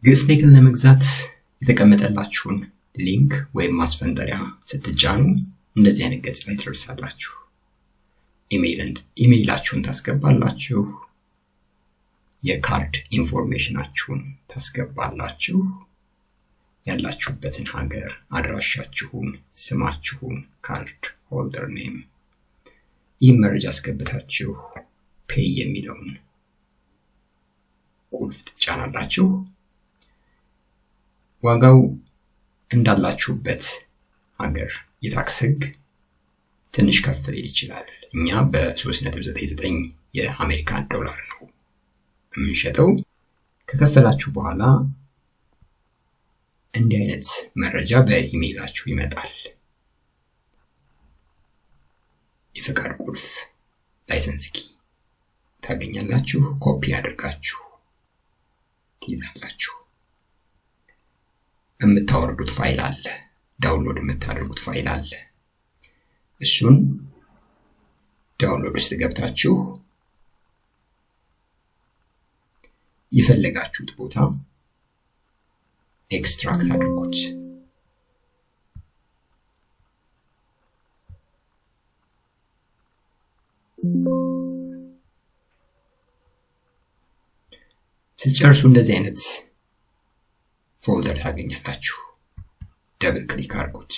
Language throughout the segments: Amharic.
ግዕዝቴክን ለመግዛት የተቀመጠላችሁን link ወይም ማስፈንጠሪያ ስትጫኑ እንደዚህ አይነት ገጽ ላይ ትደርሳላችሁ። ኢሜይላችሁን ታስገባላችሁ። የካርድ information ኣችሁን ታስገባላችሁ። ያላችሁበትን ሀገር፣ አድራሻችሁን፣ ስማችሁን፣ card holder name፣ ይህም መረጃ አስገብታችሁ pay የሚለውን ቁልፍ ትጫናላችሁ። ዋጋው እንዳላችሁበት ሀገር የታክስ ሕግ ትንሽ ከፍ ሊል ይችላል። እኛ በ3.99 የአሜሪካን ዶላር ነው የምንሸጠው። ከከፈላችሁ በኋላ እንዲህ አይነት መረጃ በኢሜይላችሁ ይመጣል። የፈቃድ ቁልፍ license key ታገኛላችሁ። ኮፒ አድርጋችሁ ትይዛላችሁ። የምታወርዱት ፋይል አለ፣ download የምታደርጉት ፋይል አለ። እሱን download ውስጥ ገብታችሁ የፈለጋችሁት ቦታ extract አድርጉት። ስትጨርሱ እንደዚህ አይነት folder ታገኛላችሁ። Double click አድርጉት።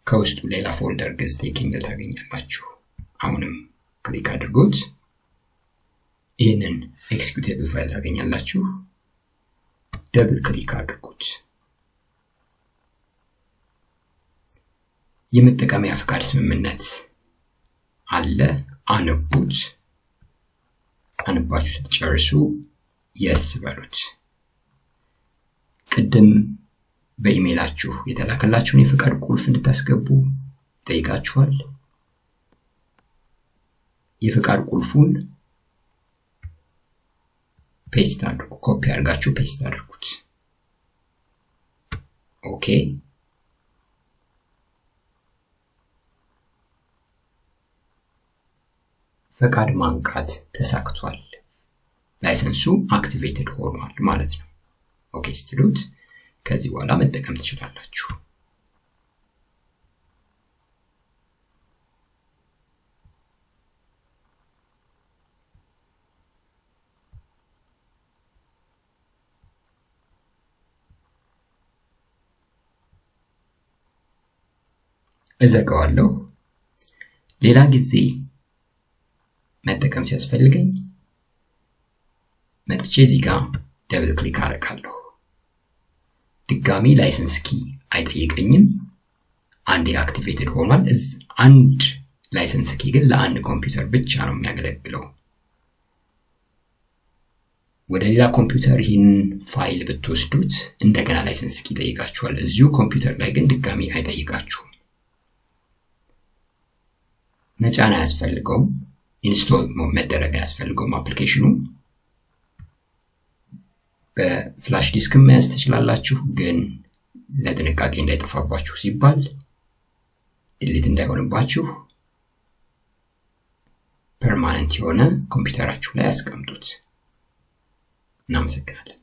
ከውስጡ ሌላ folder ግዕዝቴክ የሚል ታገኛላችሁ። አሁንም click አድርጉት። ይህንን executable file ታገኛላችሁ። Double click አድርጉት። የመጠቀሚያ ፍቃድ ስምምነት አለ፣ አንብቡት። አንብባችሁ ስትጨርሱ yes በሉት። ቅድም በኢሜይላችሁ የተላከላችሁን የፍቃድ ቁልፍ እንድታስገቡ ይጠይቃችኋል። የፍቃድ ቁልፉን paste አድርጉ። ኮፒ አድርጋችሁ paste አድርጉት። Okay። ፈቃድ ማንቃት ተሳክቷል። License ኡ activated ሆኗል ማለት ነው። Okay ስትሉት ከዚህ በኋላ መጠቀም ትችላላችሁ። እዘጋዋለሁ። ሌላ ጊዜ መጠቀም ሲያስፈልገኝ መጥቼ እዚህ ጋር double click አደርጋለሁ። ድጋሚ license key አይጠይቀኝም። አንዴ activated ሆኗል። አንድ license key ግን ለአንድ ኮምፒውተር ብቻ ነው የሚያገለግለው። ወደ ሌላ ኮምፒውተር ይህን ፋይል ብትወስዱት እንደገና license key ይጠይቃችኋል። እዚሁ ኮምፒውተር ላይ ግን ድጋሚ አይጠይቃችሁም። መጫን አያስፈልገውም። Install መደረግ አያስፈልገውም። Application ኑ በ flash disk መያዝ ትችላላችሁ፣ ግን ለጥንቃቄ እንዳይጠፋባችሁ ሲባል delete እንዳይሆንባችሁ permanent የሆነ ኮምፒውተራችሁ ላይ አስቀምጡት። እናመሰግናለን።